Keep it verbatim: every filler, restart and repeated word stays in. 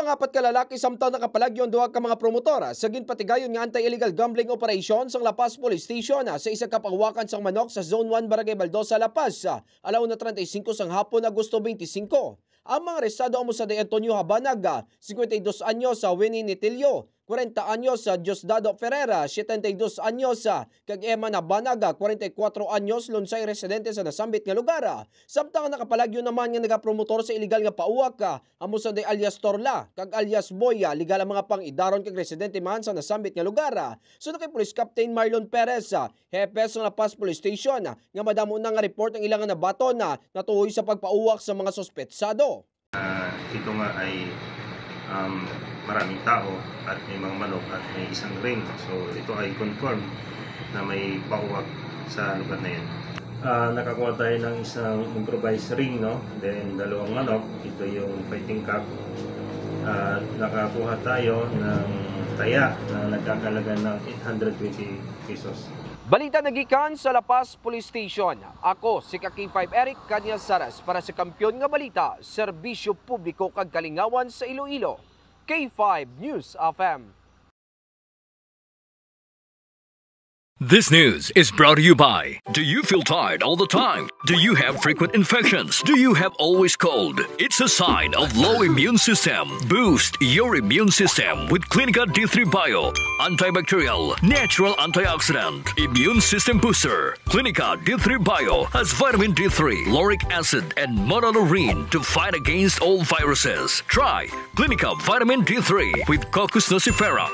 Apat ka lalaki samtang nakapalagyo ang duha ka mga promotor sa ginpatigayon nga anti-illegal gambling operation sang La Paz Police Station sa isa ka pauwakan sang manok sa Zone one, Barangay Baldosa, La Paz, alauna treinta y cinco sang hapon, Agosto twenty-five. Ang mga arestado amo sanday Antonio Habanaga, cincuenta y dos anyos, sa Winnie Nitilio, kwarenta anyos, sa Diosdado Ferreira, setenta y dos anyos, sa kag Emma Habanaga, kwarenta y kuwatro anyos, lunsay residente sa nasambit nga lugar. Samtang nakapalagyo naman nga nagapromotor sa iligal nga pauwak, ah, amo sanday alias Torla kag alias Boy, ah, legal ang mga pang-idaron kag residente man sa nasambit nga lugar. Suno kay Police Captain Marlon Perez, ah, hepe sa La Paz Police Station, ah, nga madamo na nga report ang ilang nga nabaton na natuhoy sa pagpauwak sa mga suspetsado. Ah, ito nga ay, um, maraming tao at may mga manok at may isang ring. So, ito ay confirm na may pauwak sa lugar na yan. Ah, nakakuha tayo ng isang improvised ring, no? Then, dalawang manok. Ito yung fighting cock. At nakakuha tayo ng taya na nagkakalaga ng eight hundred twenty pesos. Balita nagikan sa La Paz Police Station. Ako si ka K five Eric Cañazares para sa Kampiyon nga Balita, Serbisyo Publiko kag Kalingawan sa Iloilo, K five News F M. This news is brought to you by. Do you feel tired all the time? Do you have frequent infections? Do you have always cold? It's a sign of low immune system. Boost your immune system with Clinica D three Bio. Antibacterial, natural antioxidant, immune system booster. Clinica D three Bio has vitamin D three, lauric acid, and monolaurin to fight against all viruses. Try Clinica Vitamin D three with Cocos nucifera.